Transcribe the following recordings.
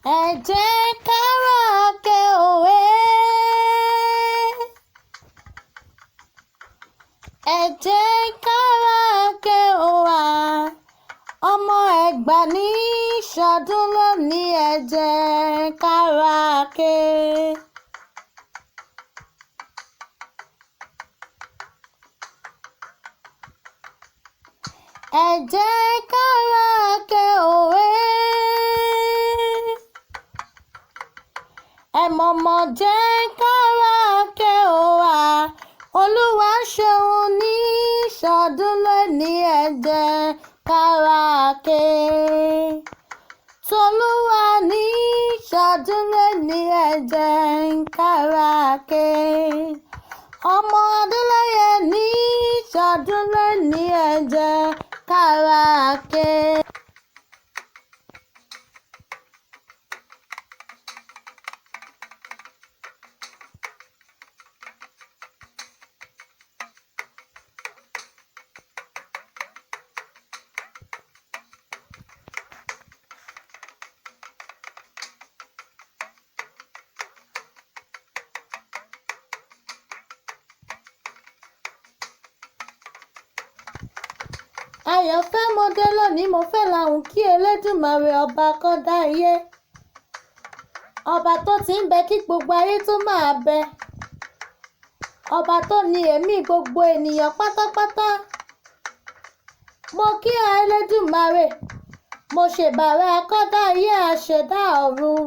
Ẹ jẹ́ kára ké òwe. Ẹ jẹ́ kára ké òwà. Ọmọ Ẹ̀gbá ní ṣọdún lónìí, ẹ jẹ́ kára ké. Ẹ jẹ́ kára ké òwe. Ẹ mọ̀mọ́ jẹ́ kára ké òwà. Olúwa ṣeun ní ṣọdún lónìí, ẹ jẹ́ kára ké. Tolúwa ní ṣọdún lónìí, ẹ jẹ́ kára ké. Ọmọ Adélẹ́yẹ ní ṣọdún lónìí, ẹ jẹ́ kára ké. Ayọ̀fẹ́ mo dé lónìí, mo fẹ́ lahùn kí Elédùmarè ọba kọ́dá ayé. Ọba tó ti ń bẹ kí gbogbo ayé tó máa bẹ. Ọba tó ní ẹ̀mí gbogbo ènìyàn pátápátá. Mo kí ẹ Elédùmarè, mo ṣèbàrẹ̀ akọ́dá ayé aṣẹ̀dá ọ̀run.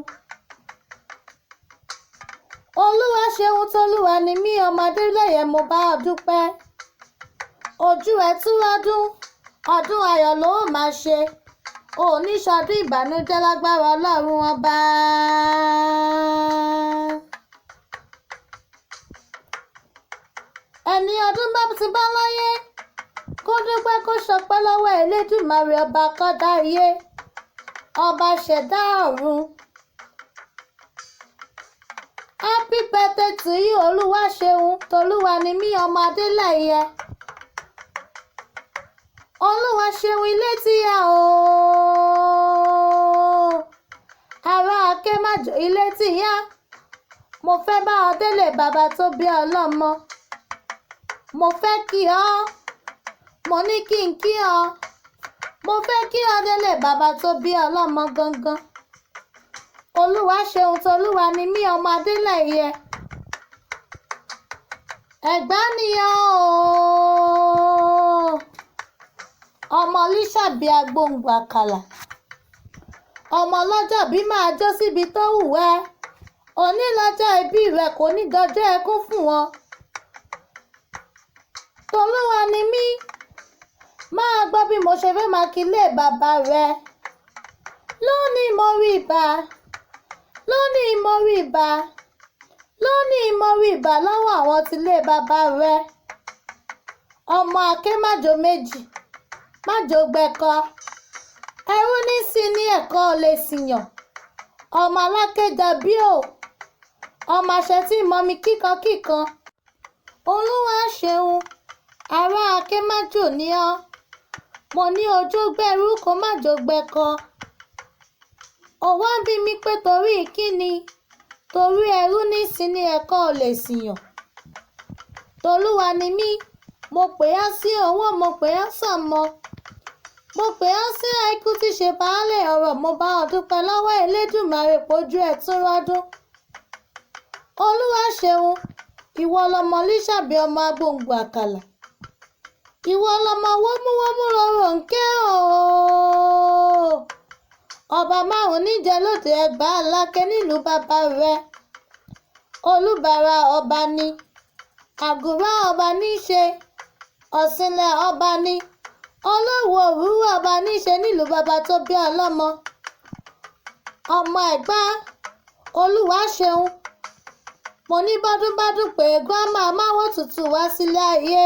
Olúwa ṣeun tolúwa ni mí, ọmọ Adélẹ́yẹ mo bá ọ dúpẹ́. Ojú ẹ tú ọdún, ọdún ayọ̀ ló máa ṣe. Ò ní ṣọdún ìbànújẹ́ lágbára Ọlọ́run ọba. Ẹni ọdún bá ti bá láyé, kó dúpẹ́ kó ṣọpẹ́ lọ́wọ́ Elédùmarè ọba kọ́dá ayé, ọba ṣẹ̀dá ọ̀run. Happy birthday to you, Olúwa ṣeun tolúwa ni mí, ọmọ Adélẹ́yẹ. Olúwa ṣeun ilé tí yá o. Ará Akémájò ilé tí yá. Mo fẹ́ bá ọ délé bàbá tó bí ọlọ́mọ. Mo fẹ́ kí ọ. Mo ní kí n kí ọ. Mo fẹ́ kí ọ délé bàbá tó bí ọlọ́mọ gangan. Olúwa ṣeun tolúwa ni mí, ọmọ Adélẹ́yẹ. Ẹ̀gbá ni ọ́ o. Ọmọ Lísàbí agbóǹgbò àkàlà. Ọmọ ọlọ́jọ́ bí máa jó síbi tó wù ẹ́. Òní lọ́jọ́ ìbí rẹ kò ní dọjọ́ ẹkún fún ọ. Tolúwa ni mí. Máa gbọ́ bí mo ṣe fẹ́ máa kí ilé bàbá rẹ. Lónìí mo rí ibà. Lónìí mo rí ibà. Lónìí mo rí ibà lọ́wọ́ àwọn tilé bàbá rẹ. Ọmọ Akémájò méjì. Májò gbẹ̀kọ. Ẹrú ní sí ní ẹ̀kọ́ lè sìyàn. Ọmọ alákéjà bí ò. Ọmọ àṣẹ tí mọmi kíkankíkan. Olúwa ṣeun. Ará Akémájò ni ọ́. Mo ní ojú gbẹ̀rú kó má jò gbẹ̀kọ. Ó wá bí mi pé torí kíni? Torí ẹrú ní sí ní ẹ̀kọ́ lè sìyàn. Tolúwa ni mí. Mo pè á sí owó, mo pè á sọmọ. Mo pè á sí àìkú tí ṣe baálé ọ̀rọ̀, mo bá ọ dúpẹ́ lọ́wọ́ Elédùmarè pójú ẹ̀ tún rọ́dún. Olúwa ṣeun, ìwọ lọmọ Lísàbí ọmọ agbóǹgbò àkàlà. Ìwọ lọmọ wómúwómú rorò ń ké ooo. Ọba márùn-ún níjẹ lóde Ẹ̀gbá Aláké nílùú bàbá rẹ̀. Olúbàrà ọba ni, àgùrá ọba ní í ṣe, ọ̀sìnlẹ̀ ọba ni, olówó òru ọba ní í ṣe nílùú bàbá tó bí ọlọ́mọ. Ọmọ Ẹ̀gbá, Olúwa ṣeun. Mo ní bọ́dúnbọ́dún pé grandma máwọ́ tuntun wá sílé ayé.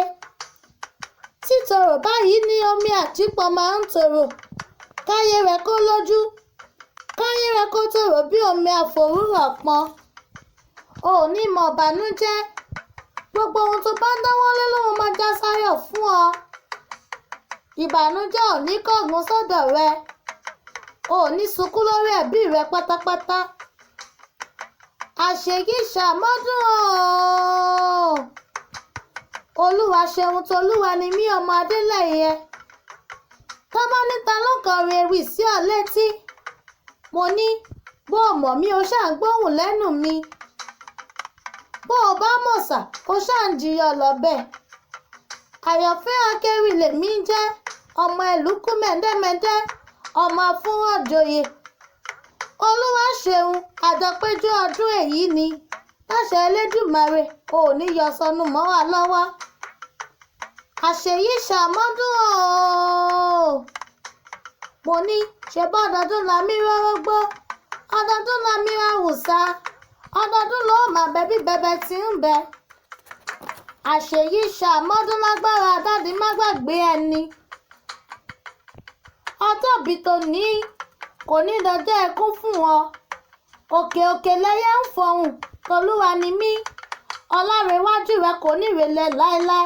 Títòrò báyìí ni omi àjípọn máa ń tòrò. Káyé rẹ kó lójú. Káyé rẹ kó tòrò bí omi àfòwúrọ̀ pọn. O ò ní mọ ìbànújẹ́. Gbogbo ohun tó bá ń dáwọ́lé ló máa já sáyọ̀ fún ọ. Ìbànújẹ́ ò ní kángun sọ́dọ̀ rẹ. O ò ní sunkún lórí ẹbí rẹ pátápátá. Àṣèyí ṣàmọ́dún ooo. Olúwa ṣeun tolúwa ni mí, ọmọ Adélẹ́yẹ. Tọ́mọ níta ló kọrin ewì sí ọ létí. Mo ní bó o mọ̀ mí, o ṣáà ń gbóhùn lẹ́nu mi. Bó o bá mọ̀ sà, o ṣáà ń jiyọ̀ lọ́bẹ̀. Àyànfẹ́ akéwì lèmi ń jẹ́, ọmọ ẹlùkù mẹ́ndẹ́mẹ́ndẹ́, ọmọ afúnwọ̀jòyè. Olúwa ṣeun, àjọpéjú ọdún èyí ni. Láṣẹ Elédùmarè, o ò ní yọ sọnù mọ́ wa lọ́wọ́. Àṣèyí ṣàmọ́dún ooo. Mo ní ṣe bọ́dọọdún la mí rórógbó, ọdọọdún la mí ráwùsá, ọdọọdún ló máa bẹ bí bẹbẹ tí ń bẹ. Àṣèyí ṣàmọ́dún lágbára dádì má gbàgbé ẹni. Ọjọ́ ìbí tó ní kò ní dọjọ́ ẹkún fún ọ. Òkè òkè lẹyẹ ń fọhùn, tolúwa ni mí. Ọlárẹ̀wájú rẹ kò ní rẹlẹ̀ láéláé.